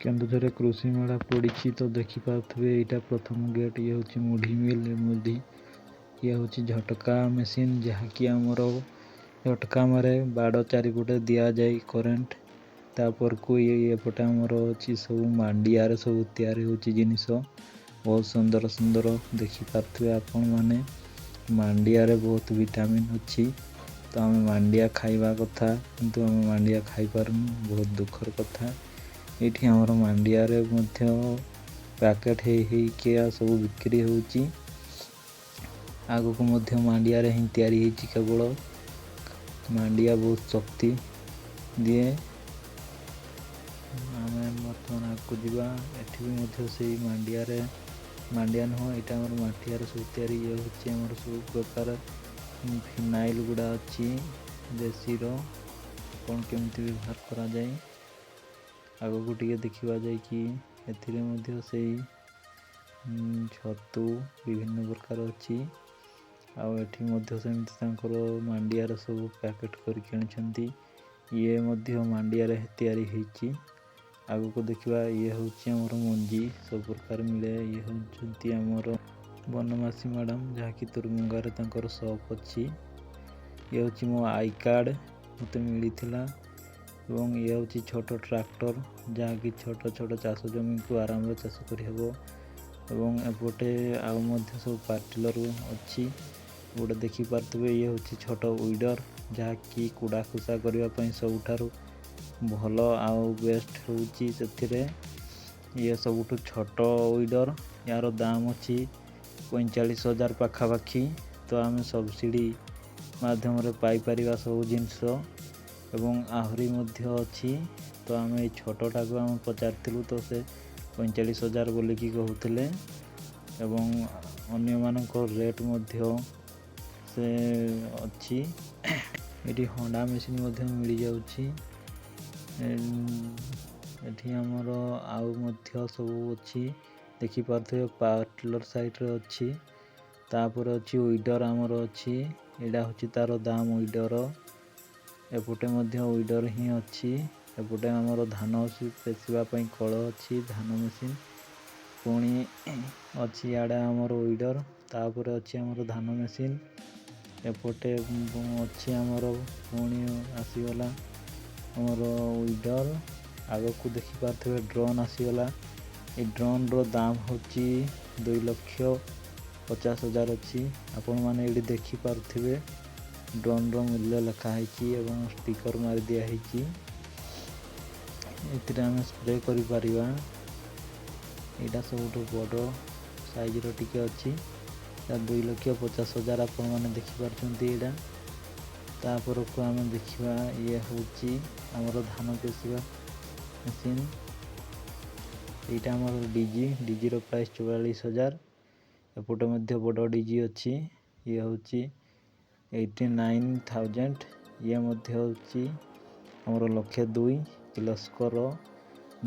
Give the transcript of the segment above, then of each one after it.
କେନ୍ଦୁଝରରେ କୃଷି ମେଳା ପଡ଼ିଛି। ତ ଦେଖିପାରୁଥିବେ, ଏଇଟା ପ୍ରଥମ ଗେଟ୍। ଇଏ ହେଉଛି ମୁଢ଼ି ମିଲ୍। ମୁଢ଼ି ଇଏ ହେଉଛି ଝଟକା ମେସିନ୍, ଯାହାକି ଆମର ଝଟକା ମାରେ, ବାଡ଼ ଚାରିପଟେ ଦିଆଯାଏ କରେଣ୍ଟ। ତାପରକୁ ଇଏ ଏପଟେ ଆମର ଅଛି, ସବୁ ମାଣ୍ଡିଆରେ ସବୁ ତିଆରି ହେଉଛି ଜିନିଷ, ବହୁତ ସୁନ୍ଦର ସୁନ୍ଦର। ଦେଖିପାରୁଥିବେ ଆପଣମାନେ, ମାଣ୍ଡିଆରେ ବହୁତ ଭିଟାମିନ୍ ଅଛି। ତ ଆମେ ମାଣ୍ଡିଆ ଖାଇବା କଥା, କିନ୍ତୁ ଆମେ ମାଣ୍ଡିଆ ଖାଇପାରୁନୁ, ବହୁତ ଦୁଃଖର କଥା। ଏଇଠି ଆମର ମାଣ୍ଡିଆରେ ମଧ୍ୟ ପ୍ୟାକେଟ୍ ହେଇ ହେଇକି ସବୁ ବିକ୍ରି ହେଉଛି। ଆଗକୁ ମଧ୍ୟ ମାଣ୍ଡିଆରେ ହିଁ ତିଆରି ହେଇଛି କେବଳ। ମାଣ୍ଡିଆ ବହୁତ ଶକ୍ତି ଦିଏ। ଆମେ ବର୍ତ୍ତମାନ ଆଗକୁ ଯିବା। ଏଠି ବି ମଧ୍ୟ ସେଇ ମାଣ୍ଡିଆରେ, ମାଣ୍ଡିଆ ନୁହଁ, ଏଇଟା ଆମର ମାଠିଆରେ ସବୁ ତିଆରି। ଇଏ ହେଉଛି ଆମର ସବୁ ପ୍ରକାର ଫିନାଇଲ୍ ଗୁଡ଼ା ଅଛି ଦେଶୀର, କ'ଣ କେମିତି ବ୍ୟବହାର କରାଯାଏ। ଆଗକୁ ଟିକେ ଦେଖିବା ଯାଇକି, ଏଥିରେ ମଧ୍ୟ ସେଇ ଛତୁ ବିଭିନ୍ନ ପ୍ରକାର ଅଛି। ଆଉ ଏଠି ମଧ୍ୟ ସେମିତି ତାଙ୍କର ମାଣ୍ଡିଆର ସବୁ ପ୍ୟାକେଟ୍ କରିକି ଆଣିଛନ୍ତି। ଇଏ ମଧ୍ୟ ମାଣ୍ଡିଆରେ ତିଆରି ହେଇଛି। ଆଗକୁ ଦେଖିବା। ଇଏ ହେଉଛି ଆମର ମଞ୍ଜି, ସବୁ ପ୍ରକାର ମିଳେ। ଇଏ ହେଉଛନ୍ତି ଆମର ବନମାସୀ ମ୍ୟାଡ଼ାମ୍, ଯାହାକି ତୁରୁମୁଙ୍ଗାରେ ତାଙ୍କର ସପ୍ ଅଛି। ଇଏ ହେଉଛି ମୋ I card, ମୋତେ ମିଳିଥିଲା। ଏବଂ ଇଏ ହେଉଛି ଛୋଟ ଟ୍ରାକ୍ଟର, ଯାହାକି ଛୋଟ ଛୋଟ ଚାଷ ଜମିକୁ ଆରାମରେ ଚାଷ କରିହେବ। ଏବଂ ଏପଟେ ଆଉ ମଧ୍ୟ ସବୁ ପାୱାର ଅଛି ଗୋଟେ, ଦେଖିପାରୁଥିବେ। ଇଏ ହେଉଛି ଛୋଟ ୱିଡ଼ର, ଯାହାକି କୁଡ଼ା ଖୁସା କରିବା ପାଇଁ ସବୁଠାରୁ ଭଲ ଆଉ ବେଷ୍ଟ ହେଉଛି ସେଥିରେ। ଇଏ ସବୁଠୁ ଛୋଟ ୱିଡ଼ର। ୟାର ଦାମ ଅଛି 45,000 ପାଖାପାଖି। ତ ଆମେ ସବସିଡ଼ି ମାଧ୍ୟମରେ ପାଇପାରିବା ସବୁ ଜିନିଷ। ଏବଂ ଆହୁରି ମଧ୍ୟ ଅଛି। ତ ଆମେ ଏଇ ଛୋଟଟାକୁ ଆମେ ପଚାରିଥିଲୁ, ତ ସେ 45,000 ବୋଲିକି କହୁଥିଲେ। ଏବଂ ଅନ୍ୟମାନଙ୍କ ରେଟ୍ ମଧ୍ୟ ସେ ଅଛି। ଏଠି ହଣ୍ଡା ମେସିନ୍ ମଧ୍ୟ ମିଳିଯାଉଛି। ଏଠି ଆମର ଆଉ ମଧ୍ୟ ସବୁ ଅଛି, ଦେଖିପାରୁଥିବେ। ପାୱାର ଟିଲର ସାଇଡ଼ରେ ଅଛି। ତାପରେ ଅଛି ୱିଡ଼ର ଆମର ଅଛି। ଏଇଟା ହେଉଛି ତାର ଦାମ ୱିଡ଼ର। ଏପଟେ ମଧ୍ୟ ୱିଡ଼ର ହିଁ ଅଛି। ଏପଟେ ଆମର ଧାନ ପେଶିବା ପାଇଁ କଳ ଅଛି, ଧାନ ମେସିନ୍। ପୁଣି ଅଛି ଇଆଡ଼େ ଆମର ୱିଡ଼ର। ତାପରେ ଅଛି ଆମର ଧାନ ମେସିନ୍। ଏପଟେ ଅଛି ଆମର, ପୁଣି ଆସିଗଲା ଆମର ୱିଡ଼ର। ଆଗକୁ ଦେଖିପାରୁଥିବେ, ଡ୍ରୋନ୍ ଆସିଗଲା। ଏ ଡ୍ରୋନ୍ର ଦାମ ହେଉଛି 2,50,000 ଅଛି। ଆପଣମାନେ ଏଇଠି ଦେଖିପାରୁଥିବେ, ଡ୍ରୋନ୍ର ମୂଲ୍ୟ ଲେଖା ହେଇଛି ଏବଂ ଷ୍ଟିକର ମାରି ଦିଆହେଇଛି। ଏଥିରେ ଆମେ ସ୍ପ୍ରେ କରିପାରିବା। ଏଇଟା ସବୁଠୁ ବଡ଼ ସାଇଜ୍ର ଟିକେ ଅଛି। 2,50,000, ଆପଣମାନେ ଦେଖିପାରୁଛନ୍ତି ଏଇଟା। ତାପରକୁ ଆମେ ଦେଖିବା, ଇଏ ହେଉଛି ଆମର ଧାନ ପେଶିବା ମେସିନ୍। ଏଇଟା ଆମର ଡିଜି। ଡିଜିର ପ୍ରାଇସ୍ 44,000। ଏପଟେ ମଧ୍ୟ ବଡ଼ ଡିଜି ଅଛି। ଇଏ ହେଉଛି 89,000। ଇଏ ମଧ୍ୟ ହେଉଛି ଆମର ଲକ୍ଷେ 2। କିର୍ଲୋସ୍କର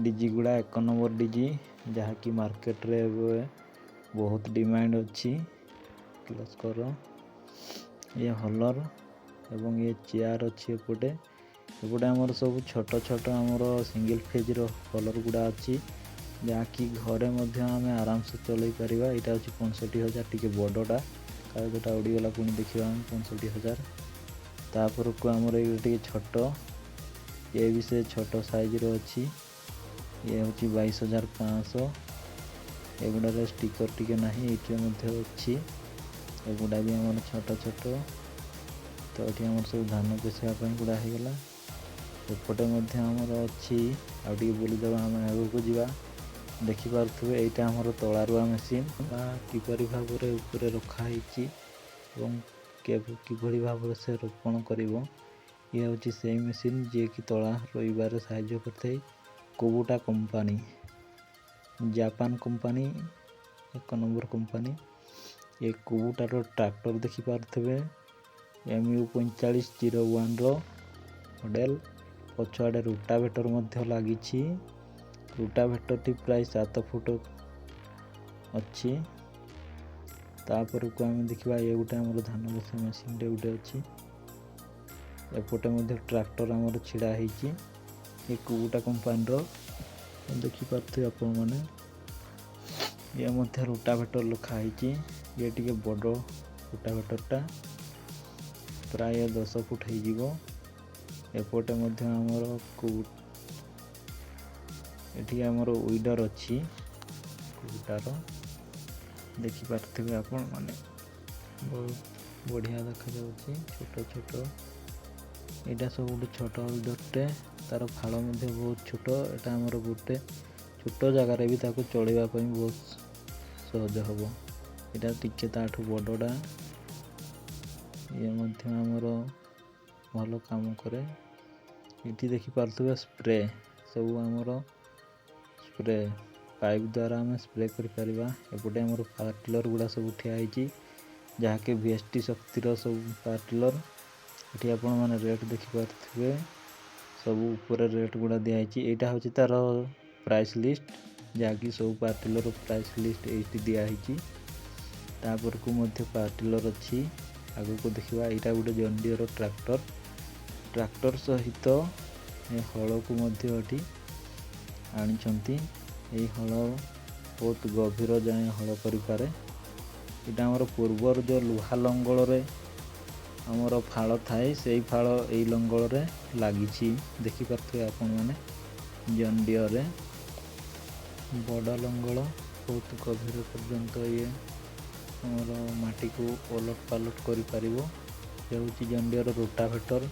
ଡିଜି ଗୁଡ଼ା ଏକ ନମ୍ବର ଡିଜି, ଯାହାକି ମାର୍କେଟରେ ଏବେ ବହୁତ ଡିମାଣ୍ଡ ଅଛି କିର୍ଲୋସ୍କର। ଇଏ ହଲର ଏବଂ ଇଏ ଚେୟାର ଅଛି ଏପଟେ। ଏପଟେ ଆମର ସବୁ ଛୋଟ ଛୋଟ ଆମର ସିଙ୍ଗଲ ଫେଜ୍ର ହଲର ଗୁଡ଼ା ଅଛି, ଯାହାକି ଘରେ ମଧ୍ୟ ଆମେ ଆରାମସେ ଚଲେଇ ପାରିବା। ଏଇଟା ହେଉଛି 65,000, ଟିକେ ବଡ଼ଟା। କାଗଜଟା ଉଡ଼ିଗଲା, ପୁଣି ଦେଖିବା ଆମେ। 65,000। ତାପରକୁ ଆମର ଏଇଟା ଟିକେ ଛୋଟ, ଇଏ ବି ସେ ଛୋଟ ସାଇଜ୍ର ଅଛି। ଇଏ ହେଉଛି 22,500। ଏଗୁଡ଼ାରେ ଷ୍ଟିକର ଟିକେ ନାହିଁ, ଏଇଥିରେ ମଧ୍ୟ ଅଛି। ଏଗୁଡ଼ା ବି ଆମର ଛୋଟ ଛୋଟ। ତ ଏଠି ଆମର ସବୁ ଧାନ ପେଶିବା ପାଇଁ ଗୁଡ଼ା ହେଇଗଲା। ଏପଟେ ମଧ୍ୟ ଆମର ଅଛି। ଆଉ ଟିକେ ବୁଲିଦେବା ଆମେ, ଆଗକୁ ଯିବା। ଦେଖିପାରୁଥିବେ, ଏଇଟା ଆମର ତଳା ରୁଆ ମେସିନ୍ ବା କିପରି ଭାବରେ ଉପରେ ରଖା ହେଇଛି ଏବଂ କିଭଳି ଭାବରେ ସେ ରୋପଣ କରିବ। ଇଏ ହେଉଛି ସେଇ ମେସିନ୍, ଯିଏକି ତଳା ରୋଇବାରେ ସାହାଯ୍ୟ କରିଥାଏ। କୁବୁଟା କମ୍ପାନୀ, ଜାପାନ କମ୍ପାନୀ, ଏକ ନମ୍ବର କମ୍ପାନୀ। ଏ କୁବୁଟାର ଟ୍ରାକ୍ଟର ଦେଖିପାରୁଥିବେ, ଏମ୍ ୟୁ 4501ର ମଡ଼େଲ। ପଛଆଡ଼େ ରୁଟାଭେଟର ମଧ୍ୟ ଲାଗିଛି। ରୁଟାଭେଟରଟି ପ୍ରାୟ 7 ଫୁଟ ଅଛି। ତାପରକୁ ଆମେ ଦେଖିବା, ଇଏ ଗୋଟେ ଆମର ଧାନ ବସା ମେସିନ୍ଟେ ଗୋଟେ ଅଛି। ଏପଟେ ମଧ୍ୟ ଟ୍ରାକ୍ଟର ଆମର ଛିଡ଼ା ହେଇଛି। ଏ କୁବୁଟା କମ୍ପାନୀର ଦେଖିପାରୁଥିବେ ଆପଣମାନେ, ଇଏ ମଧ୍ୟ ରୋଟାଭେଟର ଲେଖା ହେଇଛି। ଇଏ ଟିକେ ବଡ଼ ରୋଟାଭେଟରଟା, ପ୍ରାୟ 10 ଫୁଟ ହେଇଯିବ। ଏପଟେ ମଧ୍ୟ ଆମର ଏଠି ଆମର ୱିଡର ଅଛି କୁବୁଟାର। ଦେଖିପାରୁଥିବେ ଆପଣମାନେ, ବହୁତ ବଢ଼ିଆ ଦେଖାଯାଉଛି। ଛୋଟ ଛୋଟ ଏଇଟା ସବୁଠୁ ଛୋଟ ୱିଡରଟେ। ତାର ଫାଳ ମଧ୍ୟ ବହୁତ ଛୋଟ। ଏଇଟା ଆମର ଗୋଟେ ଛୋଟ ଜାଗାରେ ବି ତାକୁ ଚଳେଇବା ପାଇଁ ବହୁତ ସହଜ ହେବ। ଏଇଟା ଟିକେ ତାଠୁ ବଡ଼ଟା। ଇଏ ମଧ୍ୟ ଆମର ଭଲ କାମ କରେ। ଏଠି ଦେଖିପାରୁଥିବେ ସ୍ପ୍ରେ ସବୁ, ଆମର ସ୍ପ୍ରେ ପାଇପ୍ ଦ୍ୱାରା ଆମେ ସ୍ପ୍ରେ କରିପାରିବା। ଏପଟେ ଆମର ପାୱାର ଟିଲର ଗୁଡ଼ା ସବୁ ଠିଆ ହେଇଛି, ଯାହାକି ଭିଏସ୍ଟି ଶକ୍ତିର ସବୁ ପାୱାର ଟିଲର। ଏଠି ଆପଣମାନେ ରେଟ୍ ଦେଖିପାରୁଥିବେ, ସବୁ ଉପରେ ରେଟ୍ ଗୁଡ଼ା ଦିଆହେଇଛି। ଏଇଟା ହେଉଛି ତାର ପ୍ରାଇସ୍ ଲିଷ୍ଟ, ଯାହାକି ସବୁ ପାୱାର ଟିଲର ପ୍ରାଇସ୍ ଲିଷ୍ଟ ଏଇଠି ଦିଆହେଇଛି। ତାପରକୁ ମଧ୍ୟ ପାୱାର ଟିଲର ଅଛି। ଆଗକୁ ଦେଖିବା। ଏଇଟା ଗୋଟେ ଜଣ୍ଡିୟର ଟ୍ରାକ୍ଟର। ଟ୍ରାକ୍ଟର ସହିତ ଏ ହଳକୁ ମଧ୍ୟ ଏଠି ଆଣିଛନ୍ତି। ଏଇ ହଳ ବହୁତ ଗଭୀର ଯାଏଁ ହଳ କରିପାରେ। ଏଇଟା ଆମର ପୂର୍ବରୁ ଯେଉଁ ଲୁହା ଲଙ୍ଗଳରେ ଆମର ଫାଳ ଥାଏ, ସେଇ ଫାଳ ଏଇ ଲଙ୍ଗଳରେ ଲାଗିଛି। ଦେଖିପାରୁଥିବେ ଆପଣମାନେ, ଜଣ୍ଡିୟରେ ବଡ଼ ଲଙ୍ଗଳ, ବହୁତ ଗଭୀର ପର୍ଯ୍ୟନ୍ତ ଇଏ ଆମର ମାଟିକୁ ଓଲଟ ପାଲଟ କରିପାରିବ। ଏ ହେଉଛି ଜଣ୍ଡିୟର ରୋଟାଭେଟର,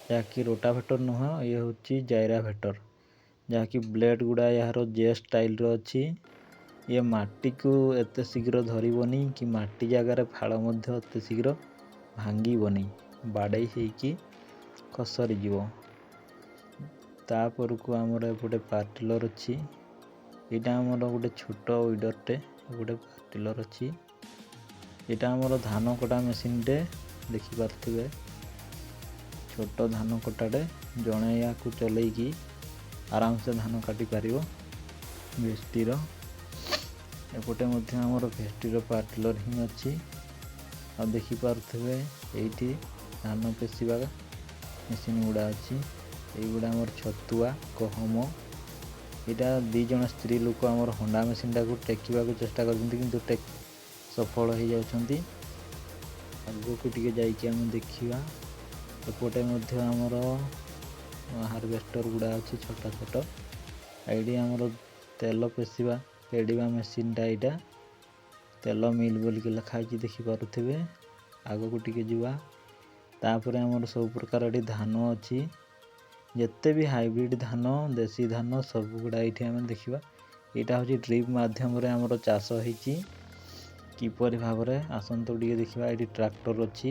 ଯାହାକି ରୋଟାଭେଟର ନୁହଁ, ଇଏ ହେଉଛି ଜାଇରାଭେଟର, ଯାହାକି ବ୍ଲେଡ୍ ଗୁଡ଼ା ଏହାର ଜେ ଷ୍ଟାଇଲର ଅଛି। ଇଏ ମାଟିକୁ ଏତେ ଶୀଘ୍ର ଧରିବନି କି ମାଟି ଜାଗାରେ ଫାଳ ମଧ୍ୟ ଏତେ ଶୀଘ୍ର ଭାଙ୍ଗିବନି, ବାଡ଼େଇ ହେଇକି ଖସରିଯିବ। ତାପରକୁ ଆମର ଏପଟେ ପାୱାର ଅଛି। ଏଇଟା ଆମର ଗୋଟେ ଛୋଟ ୱିଡରଟେ। ଗୋଟେ ପାୱାର ଅଛି। ଏଇଟା ଆମର ଧାନ କଟା ମେସିନଟେ। ଦେଖିପାରୁଥିବେ, ଛୋଟ ଧାନ କଟାଟେ। ଜଣେ ୟାକୁ ଚଲେଇକି ଆରାମସେ ଧାନ କାଟି ପାରିବ ଭେଷ୍ଟିର। ଏପଟେ ମଧ୍ୟ ଆମର ଭେଷ୍ଟିର ପାୱାର ଟିଲର ହିଁ ଅଛି। ଆଉ ଦେଖିପାରୁଥିବେ, ଏଇଠି ଧାନ ପେଶିବା ମେସିନ୍ ଗୁଡ଼ା ଅଛି। ଏଇଗୁଡ଼ା ଆମର ଛତୁଆ, ଗହମ। ଏଇଟା ଦୁଇ ଜଣ ସ୍ତ୍ରୀ ଲୋକ ଆମର ହଣ୍ଡା ମେସିନଟାକୁ ଟେକିବାକୁ ଚେଷ୍ଟା କରୁଛନ୍ତି, କିନ୍ତୁ ସଫଳ ହେଇଯାଉଛନ୍ତି। ଆଗକୁ ଟିକେ ଯାଇକି ଆମେ ଦେଖିବା। ଏପଟେ ମଧ୍ୟ ଆମର ହାରଭେଷ୍ଟର ଗୁଡ଼ା ଅଛି ଛୋଟ ଛୋଟ। ଏଇଠି ଆମର ତେଲ ପେଶିବା, ପେଡ଼ିବା ମେସିନଟା। ଏଇଟା ତେଲ ମିଲ୍ ବୋଲିକି ଲେଖା ହେଇଛି, ଦେଖିପାରୁଥିବେ। ଆଗକୁ ଟିକେ ଯିବା। ତାପରେ ଆମର ସବୁ ପ୍ରକାର ଏଠି ଧାନ ଅଛି। ଯେତେ ବି ହାଇବ୍ରିଡ଼ ଧାନ, ଦେଶୀ ଧାନ, ସବୁଗୁଡ଼ା ଏଇଠି ଆମେ ଦେଖିବା। ଏଇଟା ହେଉଛି ଡ୍ରିପ୍ ମାଧ୍ୟମରେ ଆମର ଚାଷ ହେଇଛି କିପରି ଭାବରେ, ଆସନ୍ତୁ ଟିକେ ଦେଖିବା। ଏଇଠି ଟ୍ରାକ୍ଟର ଅଛି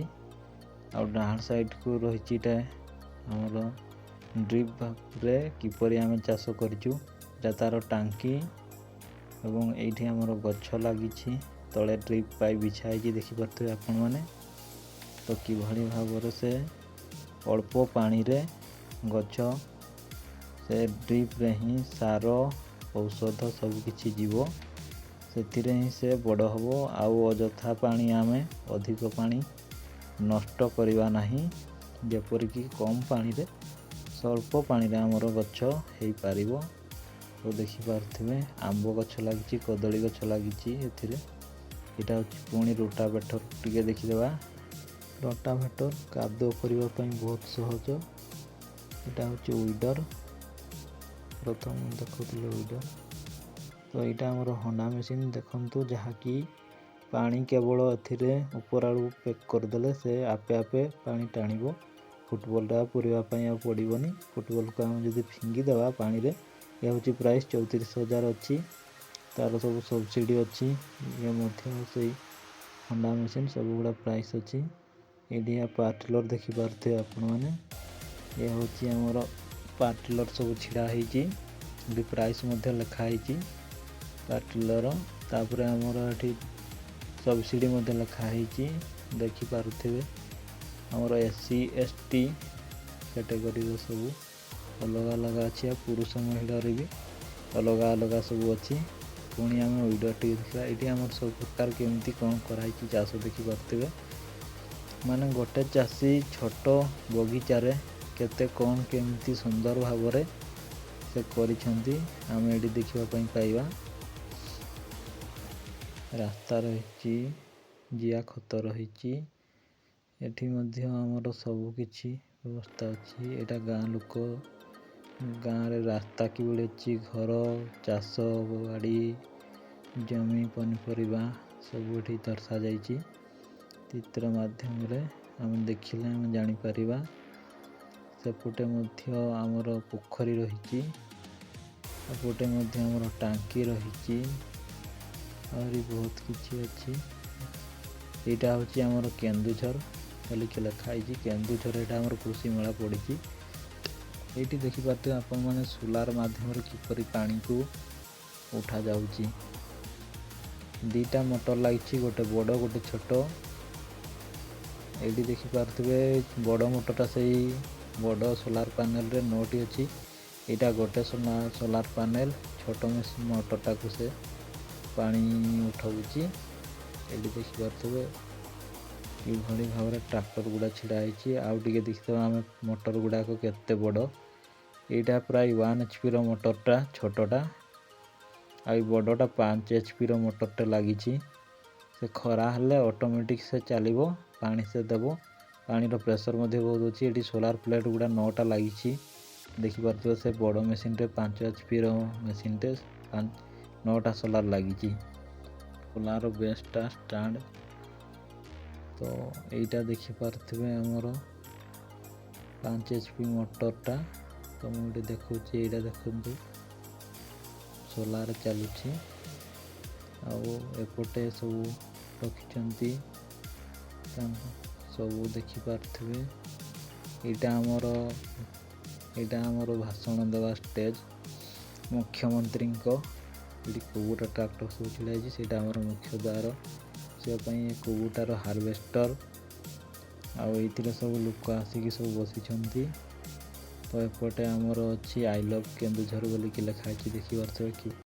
ଆଉ ଡାହାଣ ସାଇଡ଼କୁ ରହିଛି ଏଇଟା ଆମର ଡ୍ରିପ୍ ଭାବରେ କିପରି ଆମେ ଚାଷ କରିଛୁ। ଏଇଟା ତାର ଟାଙ୍କି ଏବଂ ଏଇଠି ଆମର ଗଛ ଲାଗିଛି, ତଳେ ଡ୍ରିପ୍ ପାଇପ୍ ବିଛା ହେଇଛି, ଦେଖିପାରୁଥିବେ ଆପଣମାନେ। ତ କିଭଳି ଭାବରେ ସେ ଅଳ୍ପ ପାଣିରେ ଗଛ, ସେ ଡ୍ରିପ୍ରେ ହିଁ ସାର, ଔଷଧ ସବୁ କିଛି ଯିବ, ସେଥିରେ ହିଁ ସେ ବଡ଼ ହେବ। ଆଉ ଅଯଥା ପାଣି, ଆମେ ଅଧିକ ପାଣି ନଷ୍ଟ କରିବା ନାହିଁ, ଯେପରିକି କମ୍ ପାଣିରେ, ସ୍ୱଳ୍ପ ପାଣିରେ ଆମର ଗଛ ହେଇପାରିବ। ତ ଦେଖିପାରୁଥିବେ, ଆମ୍ବ ଗଛ ଲାଗିଛି, କଦଳୀ ଗଛ ଲାଗିଛି ଏଥିରେ। ଏଇଟା ହେଉଛି ପୁଣି ରୋଟାଭେଟର। ଟିକେ ଦେଖିଦେବା। ରୋଟାଭେଟର କାଦୁଅ କରିବା ପାଇଁ ବହୁତ ସହଜ। ଏଇଟା ହେଉଛି ୱିଡର, ପ୍ରଥମ ଦେଖୁଥିଲେ ୱିଡର। ତ ଏଇଟା ଆମର ହଣ୍ଡା ମେସିନ୍ ଦେଖନ୍ତୁ, ଯାହାକି ପାଣି କେବଳ ଏଥିରେ ଉପର ଆଡ଼କୁ ପ୍ୟାକ୍ କରିଦେଲେ ସେ ଆପେ ଆପେ ପାଣି ଟାଣିବ। ଫୁଟବଲଟା ପୁରିବା ପାଇଁ ଆଉ ପଡ଼ିବନି। ଫୁଟବଲକୁ ଆମେ ଯଦି ଫିଙ୍ଗିଦେବା ପାଣିରେ। ଇଏ ହେଉଛି ପ୍ରାଇସ୍ 34,000 ଅଛି। ତାର ସବୁ ସବସିଡ଼ି ଅଛି। ଇଏ ମଧ୍ୟ ସେଇ ହଣ୍ଡା ମେସିନ୍, ସବୁଗୁଡ଼ା ପ୍ରାଇସ୍ ଅଛି। ଏଇଠି ପାୱାର ଟିଲର ଦେଖିପାରୁଥିବେ ଆପଣମାନେ। ଇଏ ହେଉଛି ଆମର ପାୱାର ଟିଲର, ସବୁ ଛିଡ଼ା ହେଇଛି। ଏଠି ପ୍ରାଇସ୍ ମଧ୍ୟ ଲେଖା ହେଇଛି ପାୱାର ଟିଲର। ତାପରେ ଆମର ଏଠି ସବସିଡ଼ି ମଧ୍ୟ ଲେଖା ହେଇଛି। ଦେଖିପାରୁଥିବେ, ଆମର ଏସ୍ ସି, ଏସ୍ ଟି କ୍ୟାଟେଗୋରୀର ସବୁ ଅଲଗା ଅଲଗା ଅଛି ଆଉ ପୁରୁଷ ମହିଳାରେ ବି ଅଲଗା ଅଲଗା ସବୁ ଅଛି। ପୁଣି ଆମେ ୱିଡର ଟିକେ ଦେଖିବା। ଏଇଠି ଆମର ସବୁ ପ୍ରକାର କେମିତି କ'ଣ କରାହେଇଛି ଚାଷ, ଦେଖିପାରୁଥିବେ। ମାନେ ଗୋଟେ ଚାଷୀ ଛୋଟ ବଗିଚାରେ କେତେ କ'ଣ କେମିତି ସୁନ୍ଦର ଭାବରେ ସେ କରିଛନ୍ତି, ଆମେ ଏଠି ଦେଖିବା ପାଇଁ ପାଇବା। ରାସ୍ତା ରହିଛି, ଜିଆ ଖତ ରହିଛି। ଏଠି ମଧ୍ୟ ଆମର ସବୁ କିଛି ବ୍ୟବସ୍ଥା ଅଛି। ଏଇଟା ଗାଁ ଲୋକ, ଗାଁରେ ରାସ୍ତା କିଭଳି ଅଛି, ଘର, ଚାଷ ବାଡ଼ି, ଜମି, ପନିପରିବା ସବୁ ଏଠି ଦର୍ଶାଯାଇଛି। ଚିତ୍ର ମାଧ୍ୟମରେ ଆମେ ଦେଖିଲେ ଆମେ ଜାଣିପାରିବା। ସେପଟେ ମଧ୍ୟ ଆମର ପୋଖରୀ ରହିଛି, ଏପଟେ ମଧ୍ୟ ଆମର ଟାଙ୍କି ରହିଛି, ଆହୁରି ବହୁତ କିଛି ଅଛି। ଏଇଟା ହେଉଛି ଆମର କେନ୍ଦୁଝର ବୋଲିକି ଲେଖା ହେଇଛି। କେନ୍ଦୁଝର ଏଇଟା ଆମର କୃଷି ମେଳା ପଡ଼ିଛି। ଏଇଠି ଦେଖିପାରୁଥିବେ ଆପଣମାନେ, ସୋଲାର ମାଧ୍ୟମରେ କିପରି ପାଣିକୁ ଉଠାଯାଉଛି। ଦୁଇଟା ମୋଟର ଲାଗିଛି, ଗୋଟେ ବଡ଼, ଗୋଟେ ଛୋଟ। ଏଇଠି ଦେଖିପାରୁଥିବେ, ବଡ଼ ମୋଟରଟା, ସେଇ ବଡ଼ ସୋଲାର ପ୍ୟାନେଲରେ ନଅଟି ଅଛି। ଏଇଟା ଗୋଟେ ସୋଲାର ପ୍ୟାନେଲ, ଛୋଟ ମୋଟରଟାକୁ ସେ ପାଣି ଉଠାଉଛି। ଏଇଠି ଦେଖିପାରୁଥିବେ କିଭଳି ଭାବରେ ଟ୍ରାକ୍ଟର ଗୁଡ଼ା ଛିଡ଼ା ହେଇଛି। ଆଉ ଟିକେ ଦେଖିଥିବା ଆମେ ମୋଟର ଗୁଡ଼ାକ କେତେ ବଡ଼। ଏଇଟା ପ୍ରାୟ 1 ଏଚ୍ ପିର ମୋଟରଟା, ଛୋଟଟା। ଆଉ ଏଇ ବଡ଼ଟା 5 ଏଚ୍ ପିର ମୋଟରଟା ଲାଗିଛି। ସେ ଖରା ହେଲେ ଅଟୋମେଟିକ୍ ସେ ଚାଲିବ, ପାଣି ସେ ଦେବ। ପାଣିର ପ୍ରେସର ମଧ୍ୟ ବହୁତ ଅଛି। ଏଠି ସୋଲାର ପ୍ଲେଟ୍ ଗୁଡ଼ା ନଅଟା ଲାଗିଛି, ଦେଖିପାରୁଥିବେ। ସେ ବଡ଼ ମେସିନ୍ଟେ, 5 ଏଚ୍ ପିର ମେସିନ୍ଟେ, ନଅଟା ସୋଲାର ଲାଗିଛି। ସୋଲାର ବେସ୍ଟା ଷ୍ଟାଣ୍ଡ। ତ ଏଇଟା ଦେଖିପାରୁଥିବେ ଆମର 5 ଏଚ୍ ପି ମୋଟରଟା। ତ ମୁଁ ଏଠି ଦେଖାଉଛି, ଏଇଟା ଦେଖନ୍ତୁ, ସୋଲାର ଚାଲୁଛି। ଆଉ ଏପଟେ ସବୁ ରଖିଛନ୍ତି ତାଙ୍କୁ ସବୁ, ଦେଖିପାରୁଥିବେ। ଏଇଟା ଆମର ଭାଷଣ ଦେବା ଷ୍ଟେଜ୍ ମୁଖ୍ୟମନ୍ତ୍ରୀଙ୍କ। ଏଠି କୁବୁଟା ଟ୍ରାକ୍ଟର ସବୁ ଛିଡ଼ା ହେଇଛି। ସେଇଟା ଆମର ମୁଖ୍ୟ ଦ୍ୱାର ଆସିବା ପାଇଁ, କୁବୁଟାର ହାରଭେଷ୍ଟର। ଆଉ ଏଇଥିରେ ସବୁ ଲୋକ ଆସିକି ସବୁ ବସିଛନ୍ତି। ତ ଏପଟେ ଆମର ଅଛି "I love Keonjhar" ବୋଲିକି ଲେଖା ହେଇଛି, ଦେଖିପାରୁଥିବେ କି।